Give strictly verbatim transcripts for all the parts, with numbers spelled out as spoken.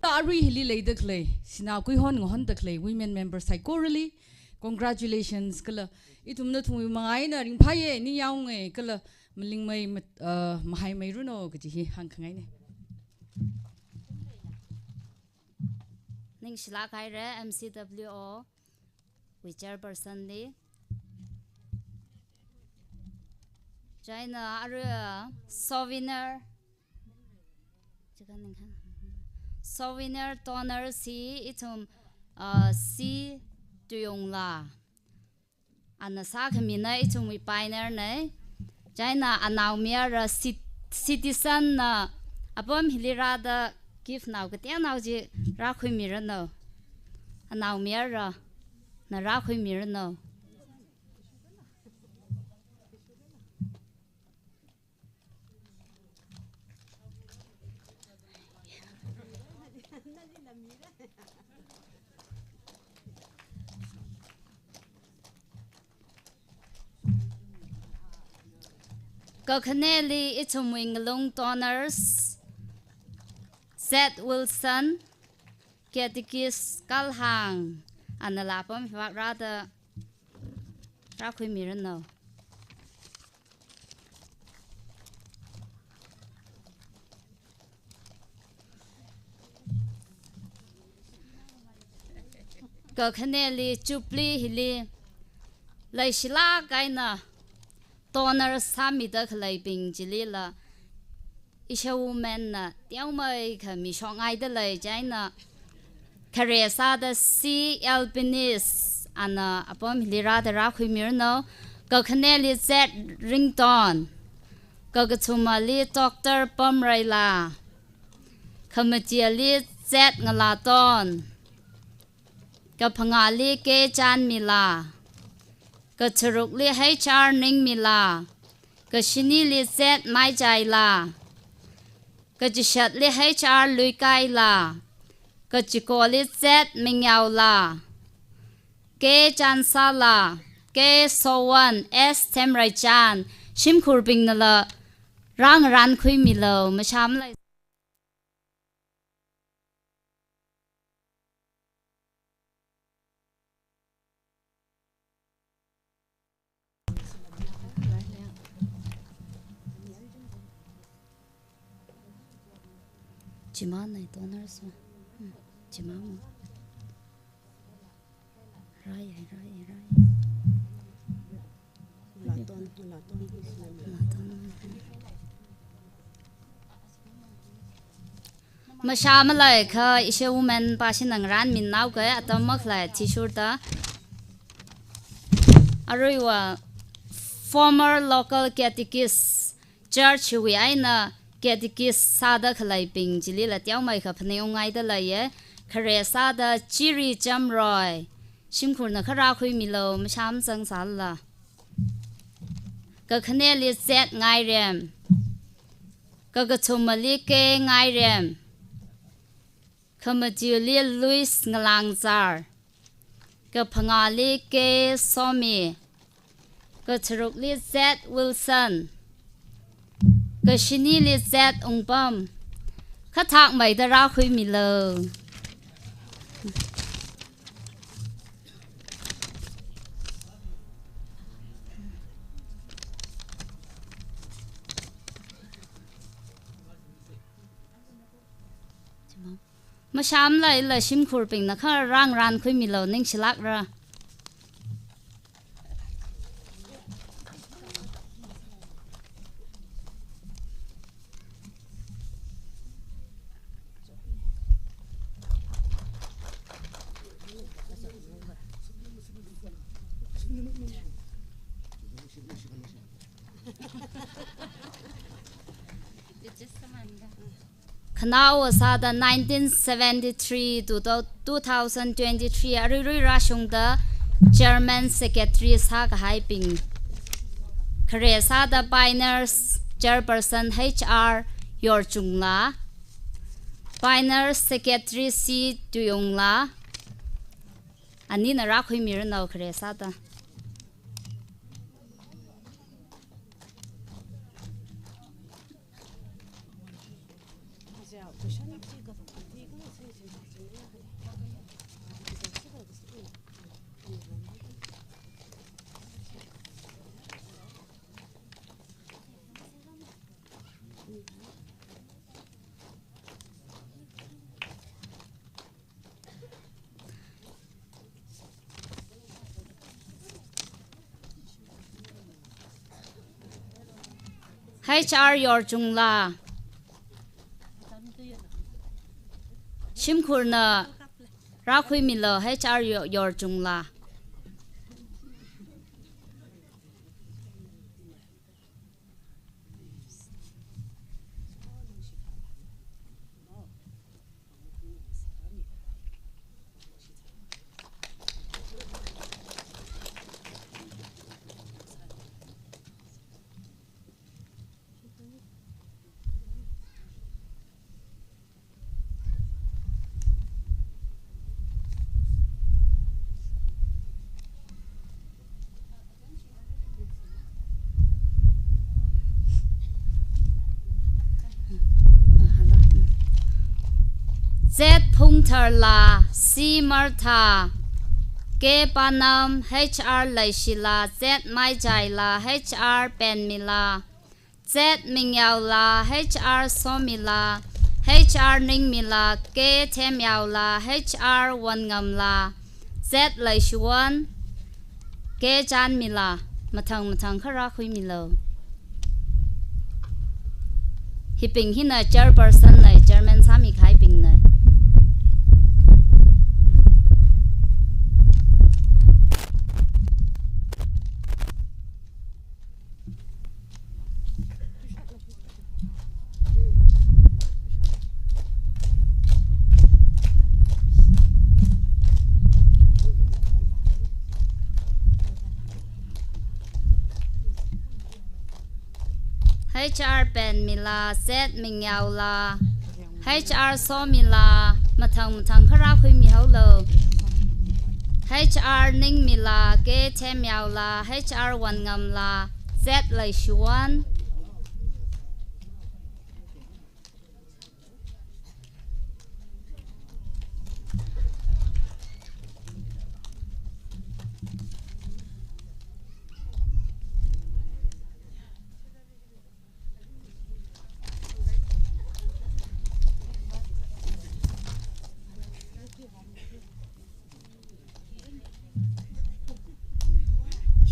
Arui hili leida khalei, sinā kuihon ngahonda khalei women member saikorali congratulations kala ithum nathumwui manga eina ringphāya, ningyaonga kala malingmei mat-, uh, mahaimeiranu kaji hi hāngkhangaina. Ningshilāk haira M C W O wui chairperson li. Chieina arui, uh, souvenir. Souvenir donor chi ithum, uh, C Tuiyungla. Ana sākhamina, ithumwui pioneer na. Chieina anaomayara ci-, citizen na apam hili rāda gift nao kateonao chi rākhuimiranu. Anaomayara na rākhuimiranu. Kakhaneli ithumwui ngalung donors, Z Wilson, Catechist Kalhang, anala apam hivak rāda rākhuimiranu. Kakhaneli Jubilee hili leishilāk eina donor sāmida khaleibing chilila Asian Women na teomeikha mishokngaida lei. Chieina khare sāda C Albanese, ana apam hili rāda rākhuimiranu. Kakhaneli Z Rington, kakathumali Doctor Pamreila, khamatiali Z Ngalaton, kaphangāli K Chanmila, katharukli H R Ningmila, kashinili Z Maichaila, kachishatli H R Luikaila, kachikoli Z Mingyaola, K Chansala, K Sowan, S Themreichan, shimkhurbingnala rāngarānkhuimilu, mashāmalei. Chimānei donors. Hmm, chimāmo. Rai, rai, rai. Laton, laton. Laton. Mashāmalei kha Asian Women pāshina ngarānminao kha atam makhalei athishurda. Aruiva former local catechist, church wui eina catechist sāda khaleibing chilila teomeikha phaningungaida leiya. Khare sāda Chiri Chamroi, shimkhurna kha rākhuimilu, mashāmazang sālala. Kakhaneli Z Ngairem, kakathumali K Ngairem, khamatiuli Louis Ngalangzar, kaphangāli K Somi, katharukli Z Wilson, kashinili Z Ungpam, kha thakmeida rākhuimilu. Mashāmaleila shimkhurbingna kha rāngarānkhuimilu, ningshilākra. Khanaowa sāda nineteen seventy-three to two thousand twenty-three aruirui rāshungda Chairman Secretary sākahaibing. Khare sāda Pioneers Chairperson H R Yorchungla, Pioneers Secretary C Tuiyungla, anina rākhuimiranu khare sāda. H R yorchungla. Shimkhurna rākhuimilu, H R yo-, yorchungla. Z Phungtharla, C Martha, K Panam, H R Leishila, Z Maijaila, H R Penmila, Z Mingyaola, H R Somila, H R Ningmila, K Themyaola, H R Wonngamla, Z Leishiwon, K Chanmila, mathang mathang kharā khuimilu. Hibing hina chairperson na, chairman sāmi kahaibingna. H R Penmila, Z Mingyaola, H R Somila, mathang mathang kharā khuimihaolu. H R Ningmila, K Themyaola, H R Wonngamla, Z Leishiwon.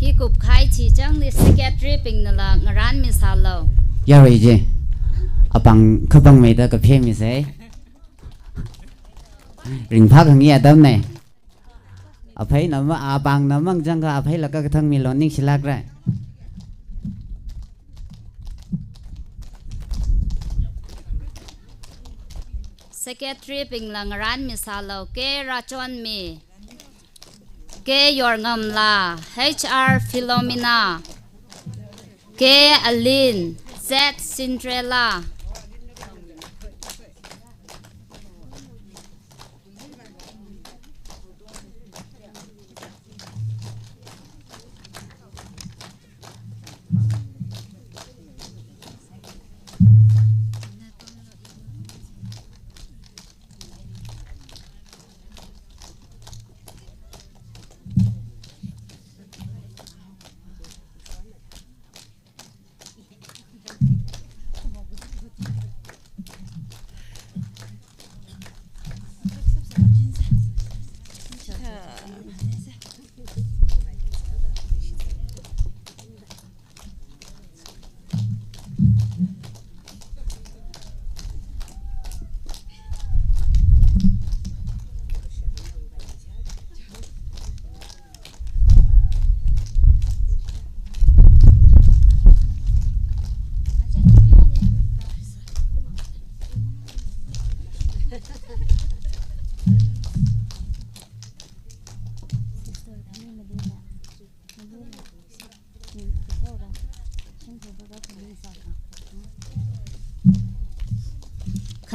Hi kupkahai chi changli secretary bingnala ngarānmisālu. Yarui chi. Apāng kapāngmeida kaphemisa. Ringphā khangi atamna. Apheina ma, apāngna mang changkha apheila kakathang milu, ningshilākra. Secretary bingla ngarānmisālu, K Rachonmi, K Yorngamla, H R Philomena, K Alin, Z Cinderella.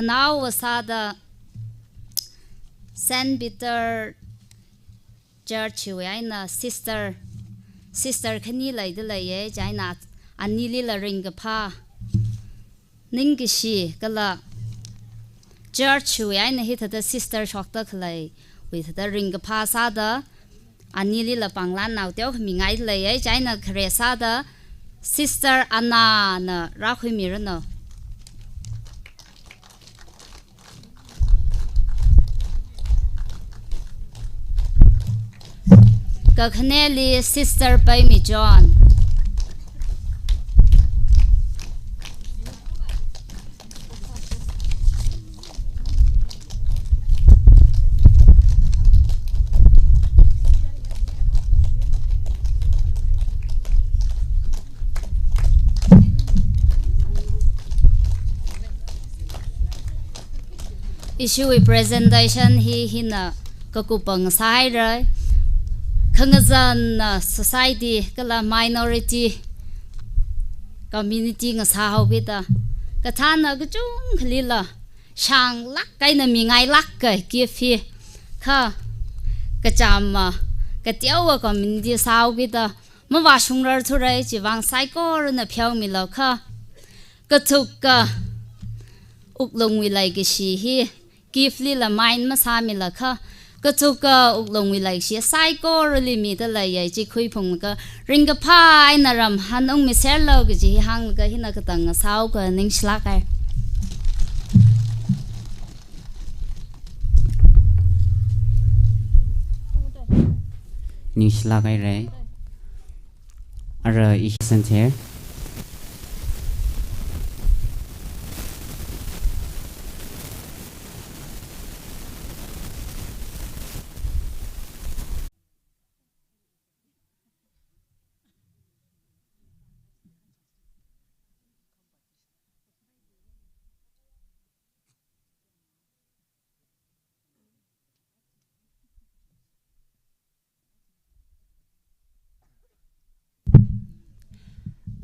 Khanaowa sāda Saint Peter Church wui eina sister, sister khani leida leiya, chieina anilila ringkaphā, ningkashi kala Church wui eina hithāda sister shokda khaleiwui thāda ringkaphā sāda, anilila pānglan nao teokha mingailei, chieina khare sāda Sister Anna na rākhuimiranu. Kakhaneli Sister Paimi John. Ishiwui presentation hi hina kakup pāng sāhaira. Khangazanna society kala minority community ngasāhaokida, kathāna kachungkhalila shānglāk eina mingailāk ka gift hi. Kha kachama kateowa community sāhaokida mavāshungrar thurai, chivāng saikorana pheomilu kha. Kathuka wuklungwui leikashi hi gift lila main masāmilu kha, kathuka wuklungwui leikashi saikorali mida leiya chi khuiphunglaga, ringkaphā eina ram hanungmiserlu kaji hi hānglaga hina katang ngasāhaoga, ningshilāk haira. Ningshilāk haira. Ara ishi Santher.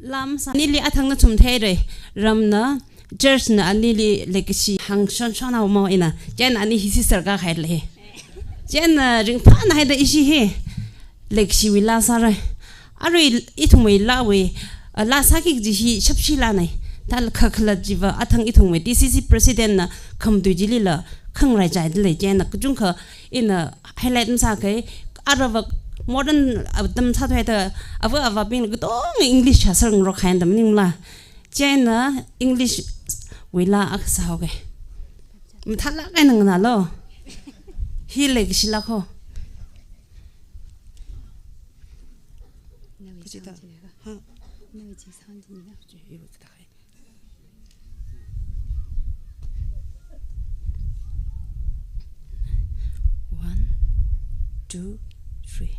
Lam sā, anili athang nathum theira, ramna, church na anili leikashi hāngshonshon haomo ina, chieina ani hi sister kahailei. Chieina ringphāna haida ishi hi leikashiwui laa sāra. Arui ithumwui laawui, ah, laa sāki kaji hi shapshi laanei. Thālakha khalat chiva athang ithumwui T C C president na khamatui chilila khangarai chaidalei, chieina kachungkha ina highlight masākei, aruiva modern atam sāthuida ava avābing katonga English shāsārngarok haida maningla. Chieina English wui laa akha sāhaokei. Mathālāk eina nganālu. Hi leikashilāk ho. One, two, three.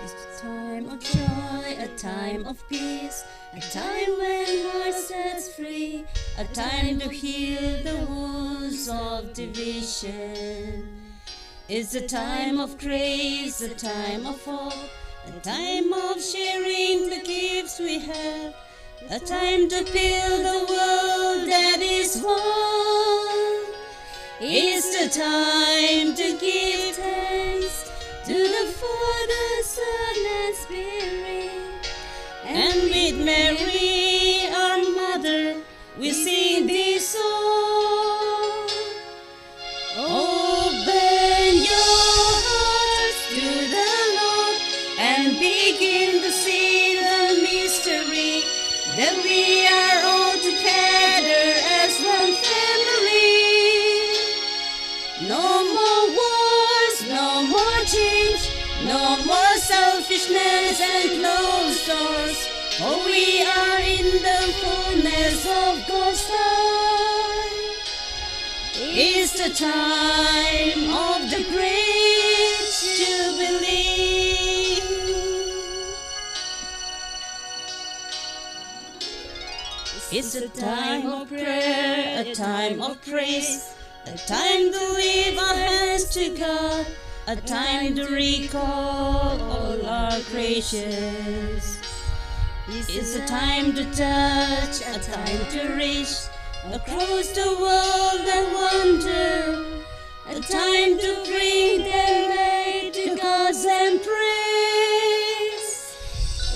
It's a time of joy, a time of peace, a time when hearts set free, a time to heal the wounds of division. It's a time of grace, a time of hope, a time of sharing the gifts we have, a time to build a world that is whole. It's the time to give thanks to the Father, Son, and Spirit. And with Mary, our mother, we sing this song. Open your hearts to the Lord and begin to see the mystery that we are all together as one family. No more wars, no more change, no more selfishness and closed doors, for we are in the fullness of God's time. It's the time of the great jubilee. It's a time of prayer, a time of praise, a time to lift our hands to God, A time to recall all our creations. It's a time to touch, a time to reach across the world and wonder. A time to bring them back to God's embrace.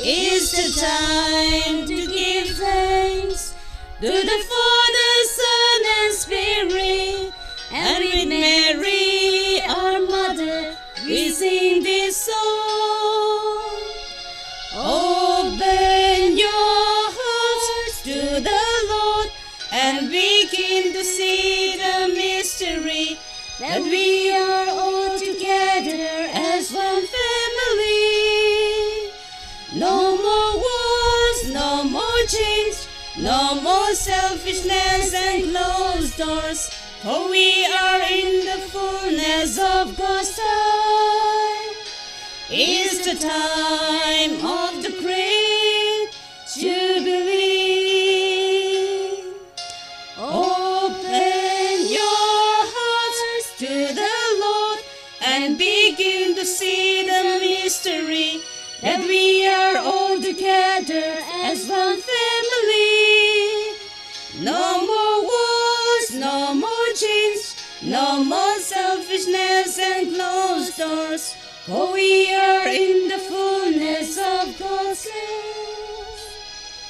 It's the time to give thanks to the Father, Son, and Spirit, and with Mary, our Mother, we sing this song. Open your hearts to the Lord and begin to see the mystery that we are all together as one family. No more wars, no more change, no more selfishness and closed doors, for we are in the fullness of God's time. It's the time of the great Jubilee. Open your hearts to the Lord and begin to see the mystery that we are all together as one family. No more wars, no more change, no more selfishness and closed doors, for we are in the fullness of God's grace.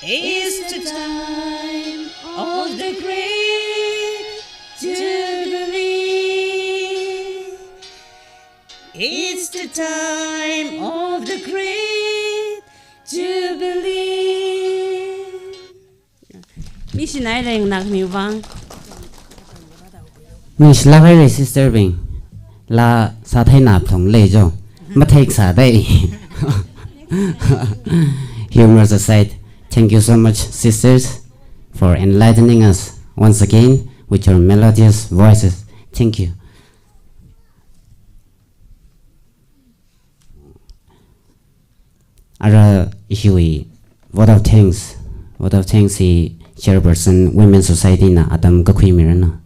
It's the time of the great Jubilee. It's the time of the great Jubilee. Missionary reng nak mi vang. Ningshilāk haira sister bing. Laa sāthei nap thong lei jo. Mathei sādai. Humors aside, thank you so much, sisters, for enlightening us once again with your melodious voices. Thank you. Ara ishiwui vote of thanks, vote of thanks hi Chairperson Women Society na atam kakhui mirana.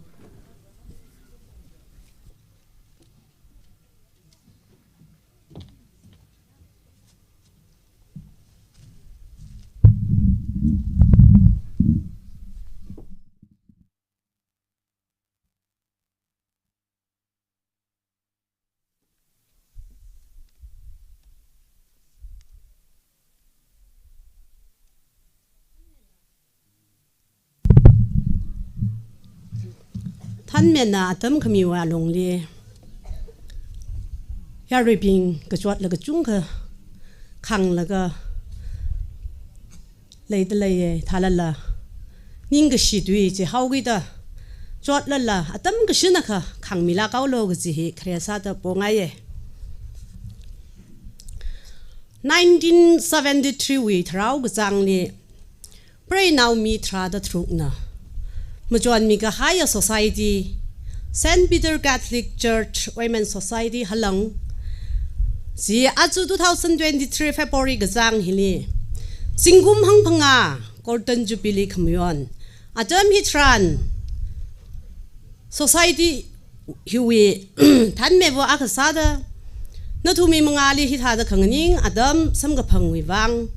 Thanmena atam khamiwui alungli, yaruibing kachotla kachungkha khanglaga leida leiya, thālala ningkashi tui chi haokida chotlala atam kashinakha khangmilāk haolo kaji hi khare sāda pongaiya. Nineteen seventy-three wui tharao kachāngli, preinao mi tharāda tharukna machonmi kahaiya society, Saint Peter Catholic Church Women Society Halong, chi aja two thousand twenty-three February kachāng hili zingkum hangphangā Golden Jubilee khamayon atam hitharan society hiwui thanmewa akha sāda, nathumwui mangāli hithāda khanganing atam samkaphangwui vang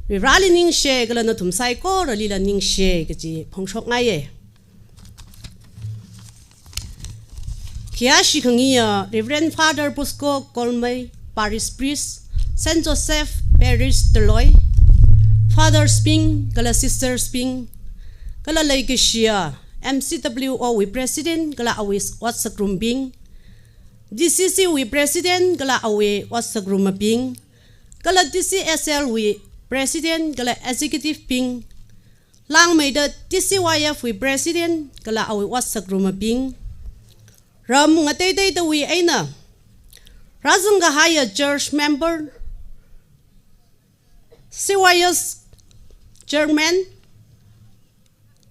Varivarāli ningshi kala nathum saikoralila ningshi kaji phongshokngaiya. Khayāshi khangayiya Reverend Father Bosco Kolmei, Parish Priest, Saint Joseph Parish Taloi, Fathers bing kala Sisters bing, kala leikashiya M C W O wui President kala awui ot sākarumbing, D C C wui President kala awui ot sākarumabing, kala D C S L wui President kala Executive bing, langmeida T C Y F wui President kala awui ot sākarumabing, ram ngateiteidawui eina rāzang kahaiya church member, C Y S Chairman,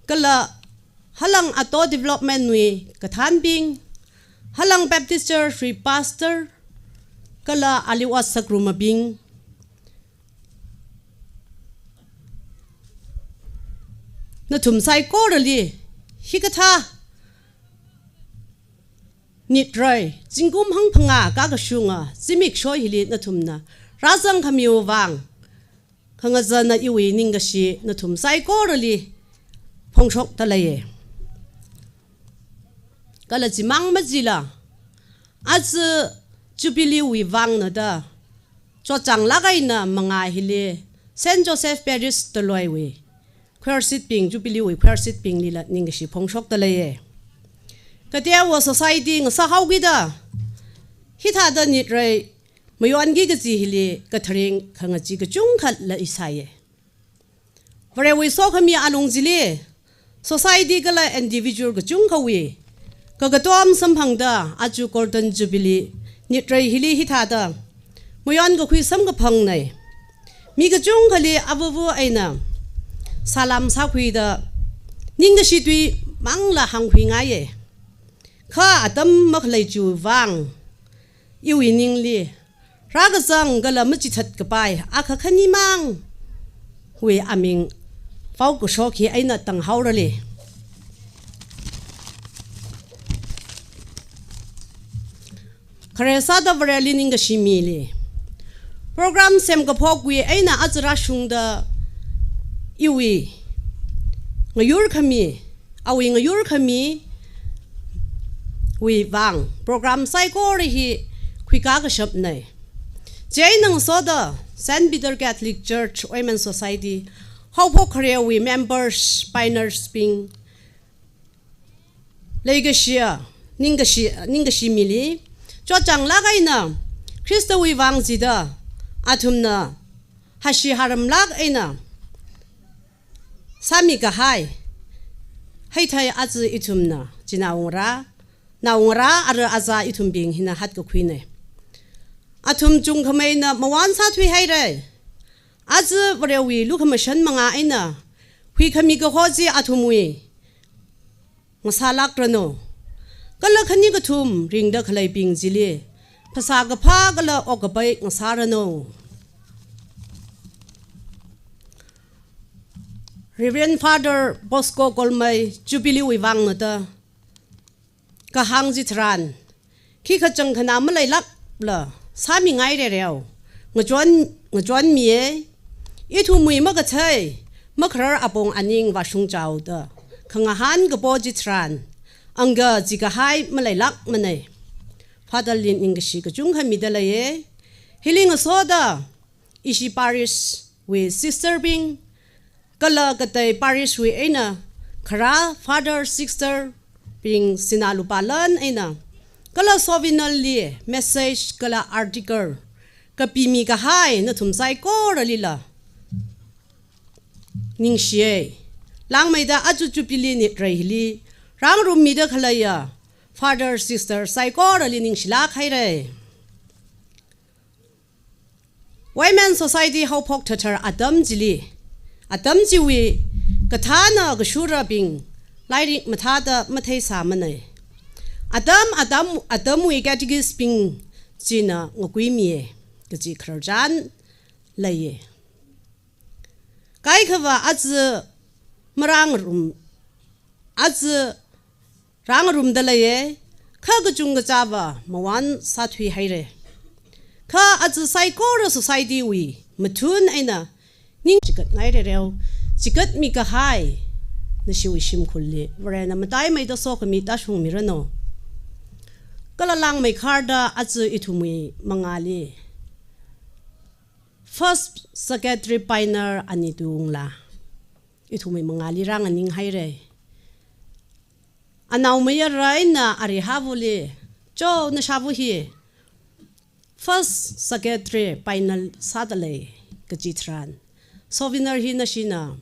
kala Halang Ato Development wui kathānbing, Halang Baptist Church wui Pastor, kala ali ot sākarumabing, nathum saikorali hikathā Nitrei, zingkum hangphangā kakashunga zimiksho hili nathumna rāzangkhamiwui vang, khangazana iwui ningkashi nathum saikorali phongshokta leiye. Kala chimang majila, aja Jubilee wui vangna da chotchanglāk eina mangā hili Saint Joseph Parish Taloi wui choir seat bing, Jubilee wui choir seat binglila ningkashi phongshokta leiye. Kateowa society ngasāhaokida, hithāda nitrei mayonki kaji hili katharing khangachee kachungkhala isāye. Varewui sokhami alung chili, society kala individual kachungkhawui kakatom samphangda aja Golden Jubilee nitrei hili hithāda mayonkakhui samkaphangnei. Mi kachungkhali avāva eina salam sākhuida ningkashi tui mangla hāngkhuingaiye. Kha atam makhalei chiwui vang, iwui ningli rākazang kala machithat kapai akha khanimangwui aming vaokashok hi eina tanghaorale. Khare sāda Vareli ningkashi mili. Program semkaphokwui eina aja rāshungda iwui ngayurkhami, awui ngayurkhamiwui vang program saikora hi khuikā kashapnei. Chieina ngasoda Saint Peter Catholic Church Women Society haophok kharewui members, pioneers bing, leikashiya, ningkashi, ningkashi mili chotchanglāk eina Khristawui vang chida athumna hashi haramlāk eina sāmikahai, hithāda aja ithumna chinaongarā, naongarā ara azā ithumbing hina hatkakhuinei. Athum chungkhameina mawon sāthuihairei. Aja Varewui lukhamashan mangā eina huikhami kaho chi athumwui ngasālākranu. Kala khani kathum ringda khaleibing chili phasā kaphā kala okkapai ngasāranu. Reverend Father Bosco Kolmai Jubilee wui vangna da kahāng chitharan, khikha changkhana maleilākla sāmingairereo, ngachon, ngachonmiye. Ithumwui makathei makharar apong aning vāshungchaoda khangahān kapo chitharan, angga chikahai maleilākmanei. Fatherli ningkashi kachungkha mida leiye. Hili ngasoda ishi parish wui sister bing, kala katei parish wui eina kharā father sister bing sinā lupā lan eina, kala Souvenir li message kala article kapimi kahai nathum saikoralila ningshiye. Langmeida aja Jubilee nitrei hili rāngarummida khaleiya father sister saikorali ningshilāk hairei. Women Society haophok thathar atam chili, atam chiwui kathāna kashurabing lairik mathāda matheisāmanei. Atam, atam, atamwui catechist bing china ngakuimiye kaji khararchan leiye. Kaikhava aja marāngarum, aja rāngarumda leiye, kha kachungkachāva mawon sāthuihairei. Kha aja saikora society wui mathun eina ning chikatngairereo, chikatmi kahai nashiwui shimkhurli Varena mataimeida sokhami tāshungmiranu. Kala langmeikharda aja ithumwui mangāli first secretary pioneer ani tungla ithumwui mangāli rānganinghairei. Anaomayara eina arihāvali, cho, nashāva hi first secretary pioneer sāda lei kaji tharan, Souvenir hi nashina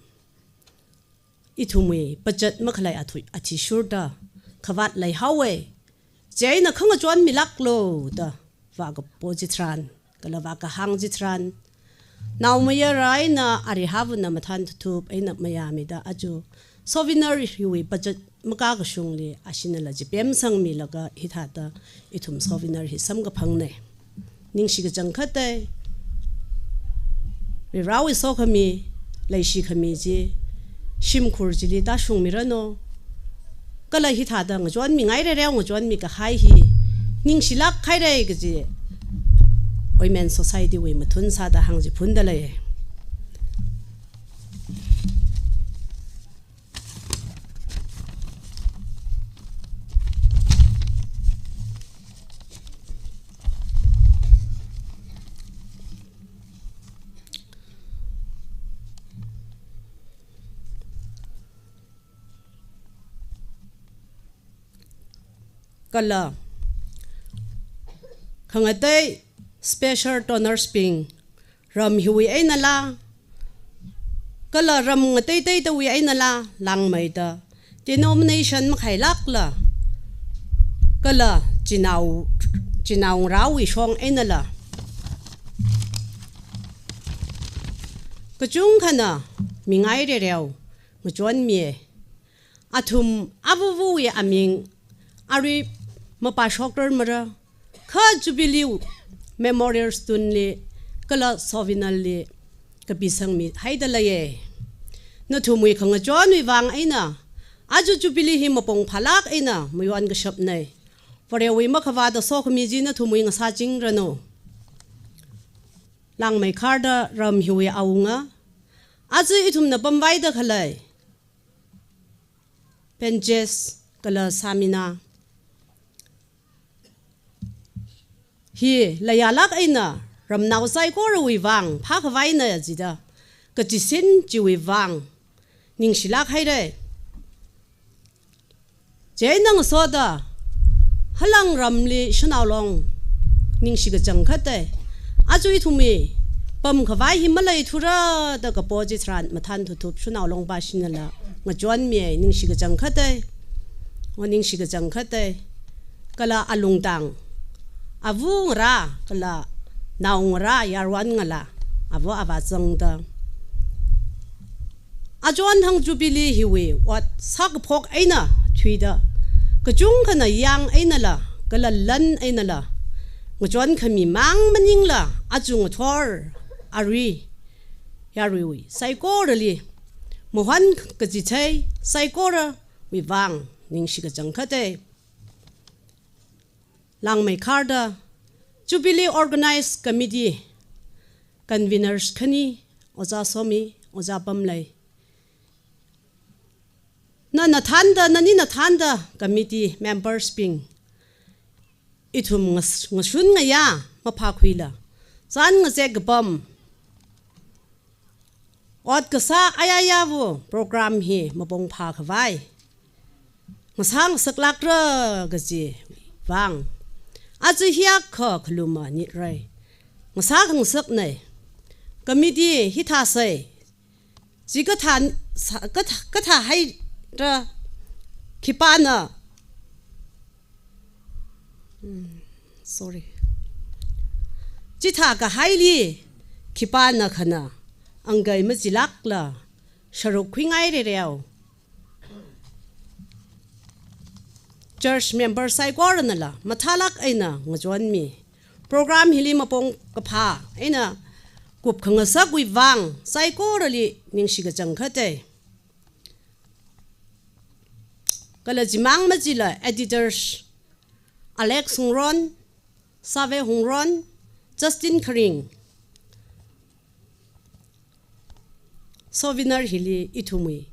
ithumwui pachat makhalei athui, athishurda khavāt leihaowe. Chieina khangachonmilāklu da vākapo chitharan, kala vākahāng chitharan, naomayara eina arihāvana mathān thuthup eina mayāmida aja Souvenir hiwui pachat makakashungli ashinala chipemsangmilaga hithāda ithum Souvenir hi samkaphangnei. Ningshi kachangkhatei, Varivarāwui sokhami, leishikhami chi shimkhur chili tāshungmiranu. Kala hithāda ngachonmingairereo, ngachonmi kahai hi ningshilāk haira kaji Women Society wui mathun sāda hāngchiphunda lei. Kala khangatei special donors bing, ram hiwui einala, kala ram ngateiteidawui einala, langmeida, denomination makhailākla, kala chinao, chinao ngarāwui shong einala, kachungkhana mingai rereo ngachonmiya. Athum avāvawui aming arui mapāshokrarmara, kha Jubilee Memorial Stone li kala souvenir li kapisangmihaida leiya. Nathumwui khangachonwui vang eina aja Jubilee hi mapung phālāk eina mayon kashapna. Varewui makhavāda sokhami chi nathumwui ngasāchingranu. Langmeikharda ram hiwui awunga, aja ithumna pamvaida khalei Penches kala Samina hi layālāk eina ramnao saikorawui vang phākhavaina jida kachisin chiwui vang ningshilāk haira. Chieina ngasoda halang ramli shanao long ningshi kachangkhata, aja ithumwui pamkhavai hi maleithura da kapo chitharan mathān thuthup shanao long pāshinala ngachonmiya, ningshi kachangkhata. O ningshi kachangkhata. Kala alungtang, ava ngarā kala nao ngarā, yaron ngalā, ava avā zangda, achon hang Jubilee hiwui ot sākaphok eina thuida, kachungkhana yang einala kala lan einala ngachon khami mang maningla, aja ngathor arui yaruiwui saikorali mahon kachithei saikorawui vang ningshi kachangkhata. Langmeikharda Jubilee Organize Committee Conveners khani, Ojā Somi, Ojā Pamlei, na nathānda, nani nathānda committee members bing, ithum ngas-, ngashun ngayā maphākhuila, zan ngazek kapam, ot kasā ayayāva program hi mapung phākhavai ngasā ngasaklākra kaji vang, aja hiyākha khaluma nitrai ngasā khangasakna. Committee hithāsai, chi kathā, sa-, kathā, kathāhaira, khipāna, hmm, sorry. Chithā kahaili khipāna khana angkai machilākla sharuk khuingai rereo church member saikoranala mathālāk eina ngachonmi. Program hili mapung kaphā eina kupkhangasakwui vang saikorali ningshi kachangkhata. Kala chimang machila editors Alex Hungron, Save Hungron, Justin Kharing, souvenir hili ithumwui,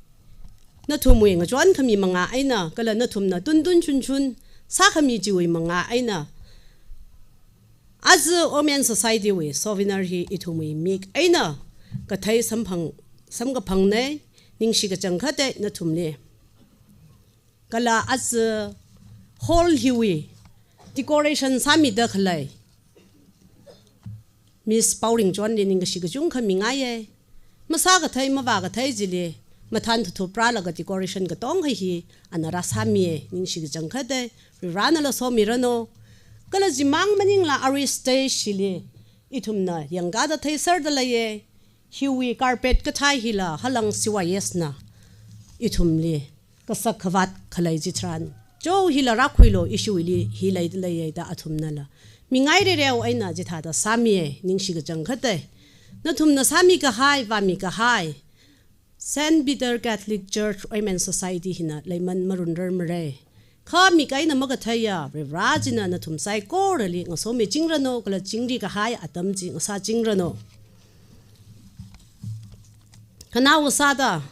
nathumwui ngachon khami manga eina, kala nathumna tuntun chunchun sākhami chiwui manga eina, aja Women Society wui souvenir hi ithumwui mik eina kathei samphang, samkaphangna, ningshi kachangkhata nathumli. Kala aja hall hiwui decoration sāmida khalei Miss Paoringchonli ningkashi kachungkha mingaiya. Masākathei mavākathei chili mathān thuthup rālaga decoration katonga hi ana rāsāmiya, ningshi kachangkhata, Varivarānala somiranu. Kala chimang maningla arui stage hili ithumna yangkāda theiserda leiya. Hiwui carpet kathā hila halang C Y S na ithumli kasak khavāt khalei chitharan, cho hila rākhuilu, ishiwuili hi leida leiya da athumnala mingai rereo eina chithāda sāmiya, ningshi kachangkhata. Nathumna sāmi kahai, vāmi kahai, Saint Peter Catholic Church Women Society hina leiman marunrarmara. Kha mik eina makatheiya Varivarā china nathum saikorali ngasomichingranu, kala chingri kahai atam chi ngasāchingranu. Khanao sāda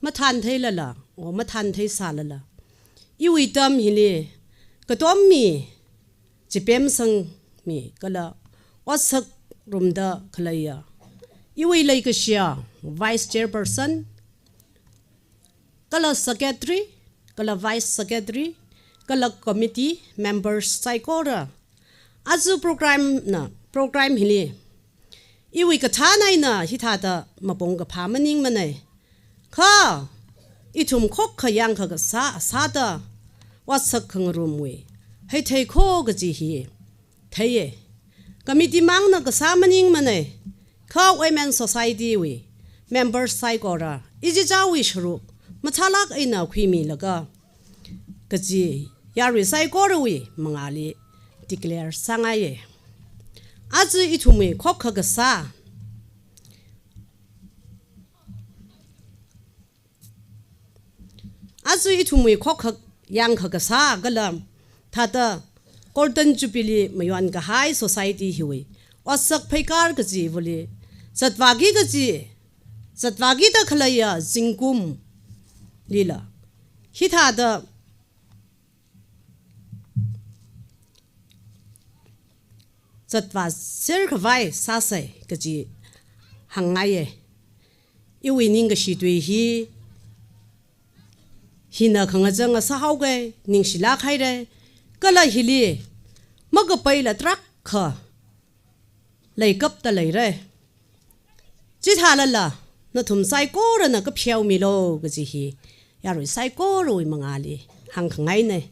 mathāntheilala, o mathāntheisālala, iwui atam hili katom mi, chipemsang mi, kala otsak rumda khaleiya iwui leikashiya Vice Chairperson, kala Secretary, kala Vice Secretary, kala Committee Members saikora, aja program na, program hili iwui kathān eina hithāda mapung kaphā maningmanei. Kha ithum khokkha yangkha kasā sāda otsak khangarumwui heithei kho kaji hi theiye. Committee mangna kasā maningmanei. Kha Women Society wui members saikora ichichāwui sharuk mathālāk eina khuimilaga kaji yarui saikorawui mangāli declare sāngaiye. Aja ithumwui khokkha kasā, aja ithumwui khokkha yangkha kasā kala thāda Golden Jubilee mayon kahai society hiwui otsak pheikar kaji vali zatvāki kaji, zatvākida khaleiya zingkumlila hithāda zatvāser khavai sāsei kaji hāngngaiye. Iwui ningkashi tui hi hina khangachang ngasāhaokei, ningshilāk hairei. Kala hili makapaila tarākha leikapta leirei. Chithālala nathum saikorana kapheomilu kaji hi yarui saikorawui mangāli hāngkhangainei.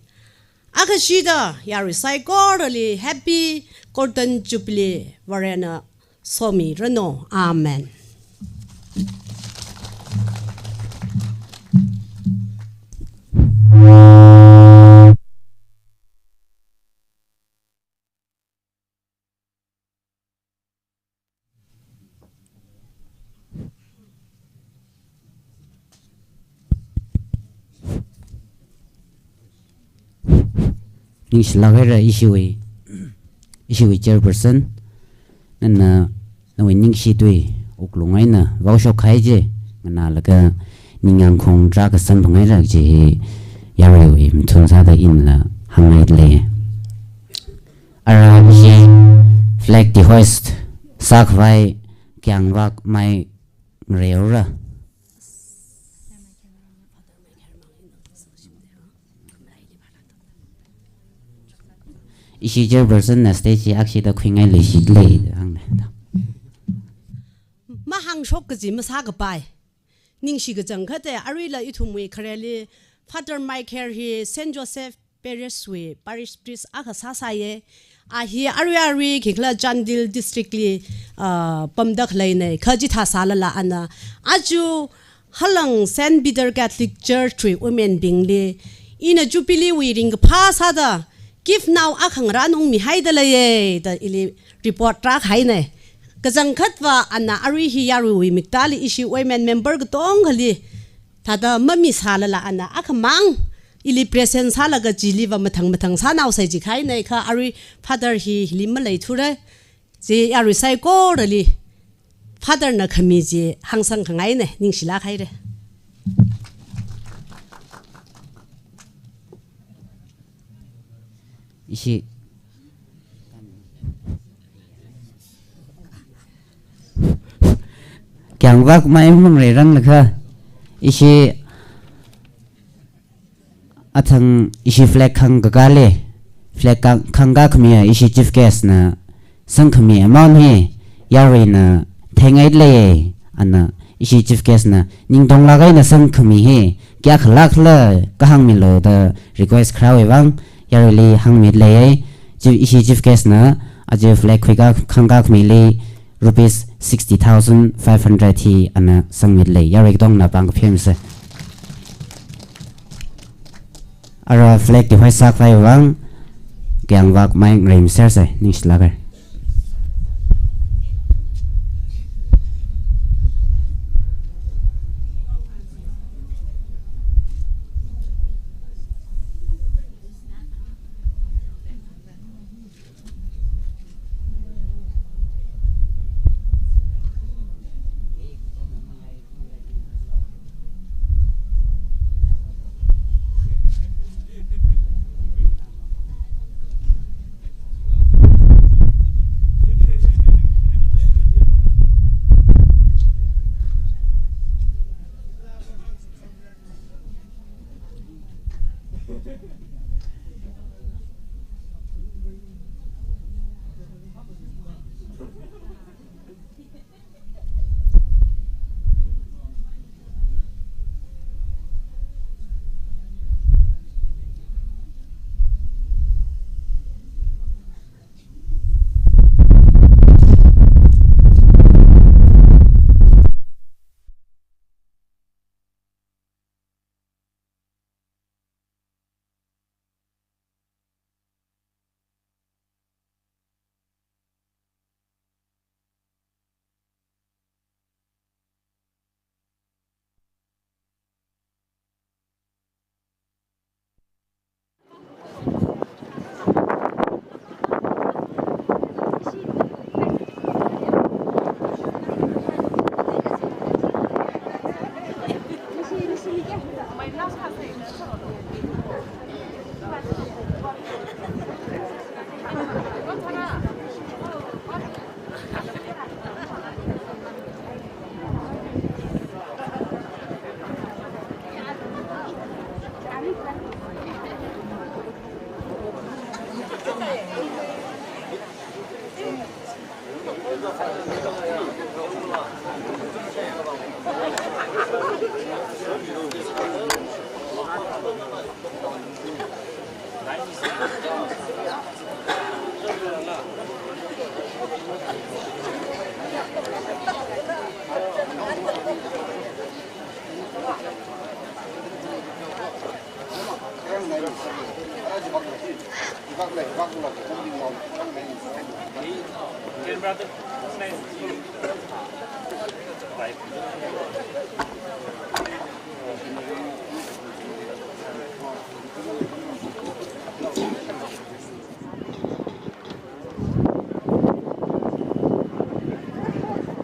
Akhashida yarui saikorali Happy Golden Jubilee, Varena somiranu. Amen. Ningshilāk haira ishiwui, ishiwui chairperson, nana nawui ningshi tui wuklung eina vaoshok kahai chi nganālaga ningyāng khong tarākha samphang haira kaji hi yaruiwui mathun sāda inala hāngngailei. Ara ishi flag dehoist sākhavai Kyangvak Mai ngareiura. Ishi chairperson na stage hi akshida khuingailui shilei hāngnei. Mahāngshok kaji masākapai. Ningshi kachangkhata aruila ithumwui khareli Father Michael hi Saint Joseph Parish wui Parish Priest akha sāsāye. A hi arui arui khikhala Chandel District li, ah, pamda khaleinei. Kha chithā sālala ana aja halang Saint Peter Catholic Church wui women bingli ina Jubilee wui ringkaphā sāda gift nao akha ngarānung mihaida leiye da ili report rākahainei. Kachangkhatva ana arui hi yaruiwui miktāli ishi women member katongali thāda mamisālala ana akhamang ili present sālaga chiliva mathang mathang sānaosei jikahainei. Kha arui Father hi hili maleithurei. Chi yarui saikorali Father na khami chi hāngsang khangainei, ningshilāk hairei. Ishi Kyangvak Mai mangareiranglakha, ishi athang ishi flag khangkakāli, flag khang, khangkā khamiya ishi chief guest na sangkhami amount hi yaruina theingailei. Ana ishi chief guest na ningtonglāk eina sangkhami hi kayākhalākla kahāngmilu da request kharāwui vang yaruili hāngmilei. Chief, ishi chief guest na aja flag khuikā khangkā khamili rupees sixty thousand five hundred hi ana sangmilei. Yarui katongna pāng kaphemsei. Ara flag dehoist sākhavai vang Kyangvak Mai ngareimisersei, ningshilākei.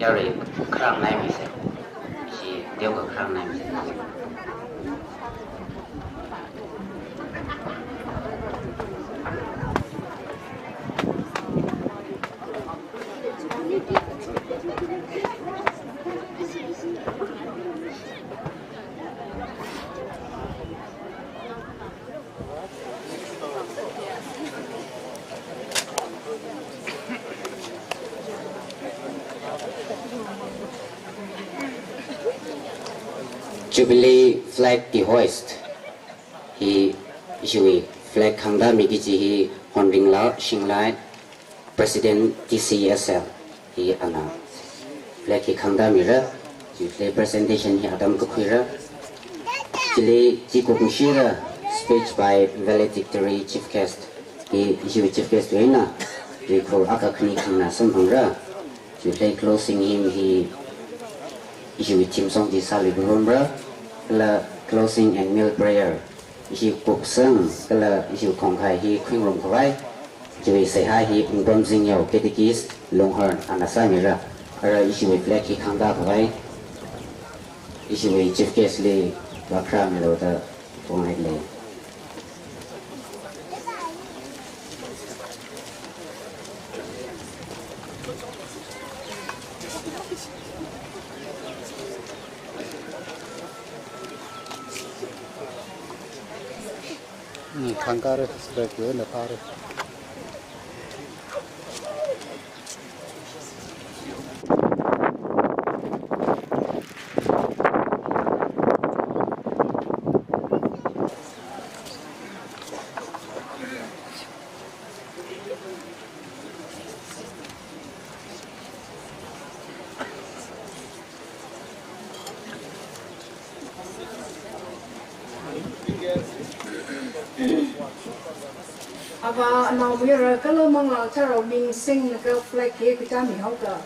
Yarui kharāngnaimisa. Ishi teokha kharāngnaimisa. Jubilee flag dehoist hi, ishiwui flag khangda miki kaji hi Honringla Shinglai, President T C S L hi ana flag hi khangda mira, chili presentation hi atam kakhuira. Chili chi kukungshira speech by valedictory chief guest hi ishiwui chief guest wui eina rikhur akha khani khangna samphangra. Chili closing hymn hi ishiwui theme song chi sāluiluirumra, kala closing and meal prayer ishi kuksang kala ishi khongkhai hi khuingarum khavai, chiwui seihā hi Pungpam Zingyao Catechist Lunghorn ana sāmira. Ara ishiwui flag hi khangda khavai, ishiwui chief guest li vākharāmilu da phonghailei. Hmm, khangkare, straight way na pare. Avā, Anaomayara kala Manglā Katharao ming singlaga flag hi kachāmi haoka.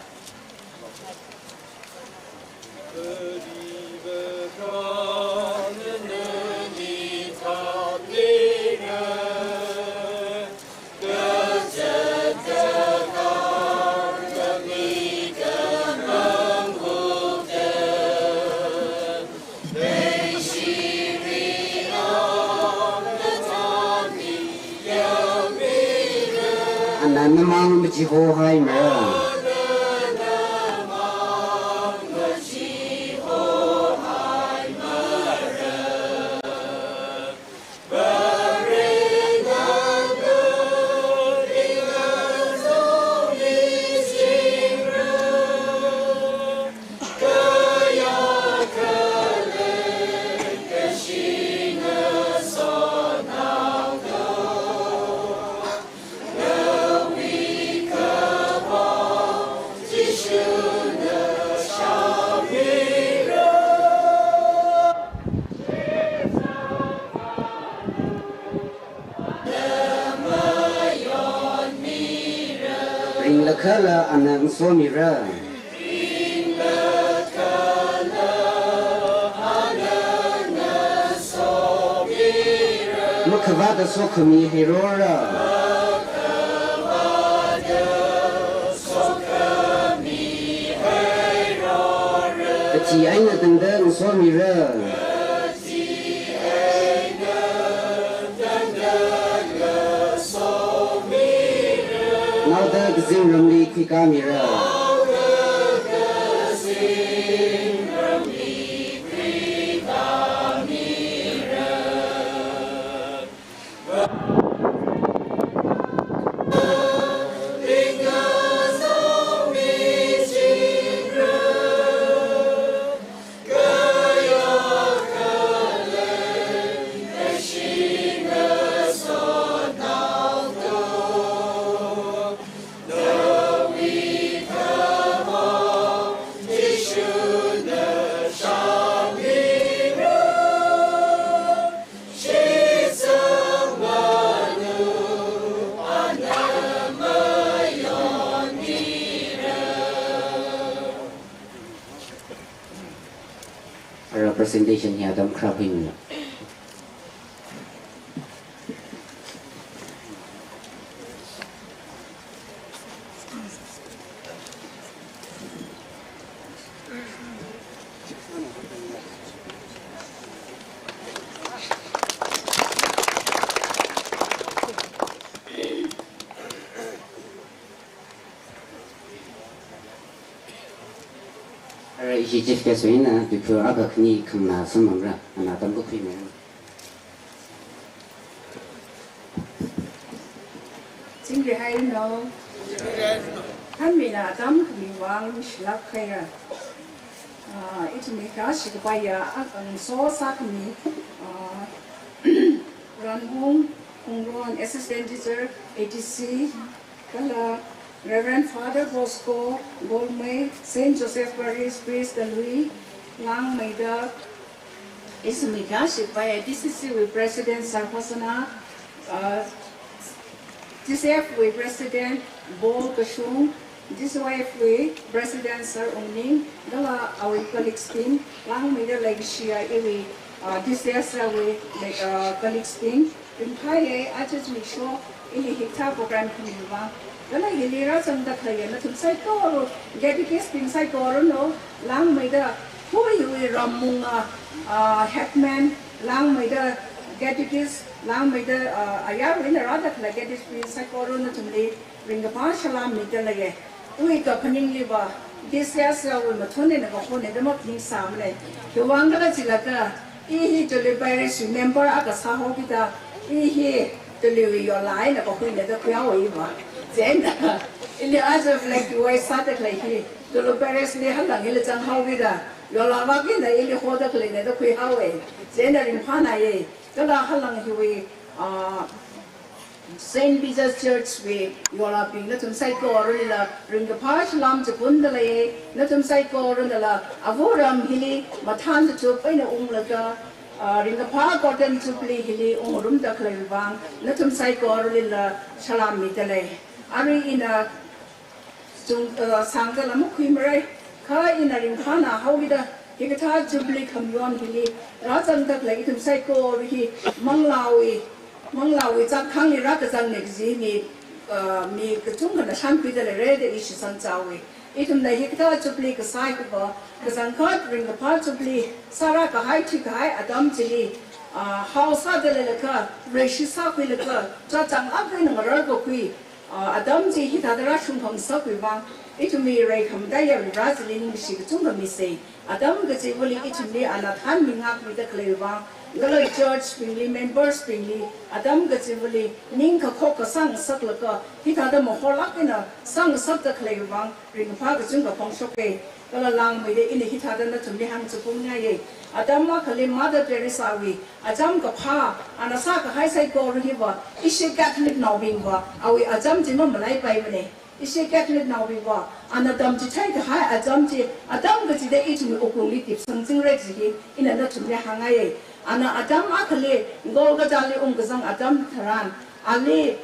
Ana namang machihohaimara. kala ana ngasomira. Makhavāta sokhami hairora. Kathi eina tangda ngasomira. Naoda kazingramli khuikāmira. Ara presentation hi atam kharā phaning. Ara ishi chief guest wui eina tuiphu akha khani khanganā samphangra, ana atam kakhuimira. Chingri hairanu. Thānmina atam khami vang shilak khaira. Ah, ithumwui khayā shikapaiya, ah, ang so sākhami, ah, Ranhung Phungron, Assistant Teacher, A T C, kala Reverend Father Bosco Golmei, Saint Joseph Parish Priest Kalui, Langmeida, ithumwui khayā shikapaiya D C C wui President Sir Hosanna, uh, D C F wui President Bol Kashung, D C Y F wui President Sir Ungning, kala awui colleagues bing, Langmeida leikashiya iwui, uh, D C S wui, like, uh, colleagues bing, ringphāya, aja zimiksho, ili hikathā program khami vang. Kala hili rāzangda khaleiya nathum saikora, catechist bing saikoranu, Langmeida, khuiwui rammunga, ah, headman, Langmeida, catechist, Langmeida, ah, ayarwui eina rāda khalei catechist bing saikora nathumli ringkaphā salām mida leiya. Ui kaphaningliva, D C S wui mathun eina kahona da maphaningsāmana. Khiwuivang khala jilaga, i hi Tuilui Parish member akha sāhaokida, i hi Tuiluiwui yola eina kahuina da khuihaowa iva. Chieina, ili aja flag wui sāda khalei hi, Tuilui Parish li halang hili zanghaokida, yola vak eina ili hoda khaleina da khuihaowa. Chieina ringphānāya, kala halang hiwui, ah, Saint Peter's Church wui yolabing nathum saikoralila ringkaphā salām chiphunda lei, nathum saikoranala Āva ram hili mathān tachuk eina unglaga, ah, ringkaphā Golden Jubilee hili ungrumda khalei vang, nathum saikoralila salām mida lei. Arui ina chung, uh, sangda lam makhuimara, kha ina ringphānā haokida, hikathā Jubilee khamayon hili, rāzangda khalei ithum saikora hi, manglāwui, manglāwui chākhangli rākazangna kaji mi, uh, mi kachungkhana shānkhuida leira da i shitsang chaowa. Ithumna hikathā Jubilee kasā hiva, kachangkhat ringkaphā Jubilee sārākahai thikahai atam chili, uh, hao sāda leilakha, reishi sākhuilakha, chāchang akha eina ngarar kakhui, ah, atam chi hithāda rāshungkhangasakwui vang, ithumwui rai khamataiya Vareli ningshi kachungkha misa. Atam kachivali ithumli ana thānmingakmida khalei vang, kala church bingli, members bingli, atam kachivali ning kakhok kasāngasaklaga, hithāda mahorlāk eina sāngasakda khalei vang, ringphā kachungkha phongshoka. Kala Langmeida ina hithāda nathumli hāngchipungngaiya. Atam akhali Mother Teresa wui acham kaphā, ana sākahai saikora hiva, ishi Catholic naobingva, awui acham chi mamalaipaimana. Ishi Catholic naobingva, ana tamchitheikahai acham chi, atam kachida ithumwui wuklungli tipsangchingra kaji hi, ina nathumli hāngngaiya. Ana atam akhali, Golgotha li ungkazang atam tharan, ali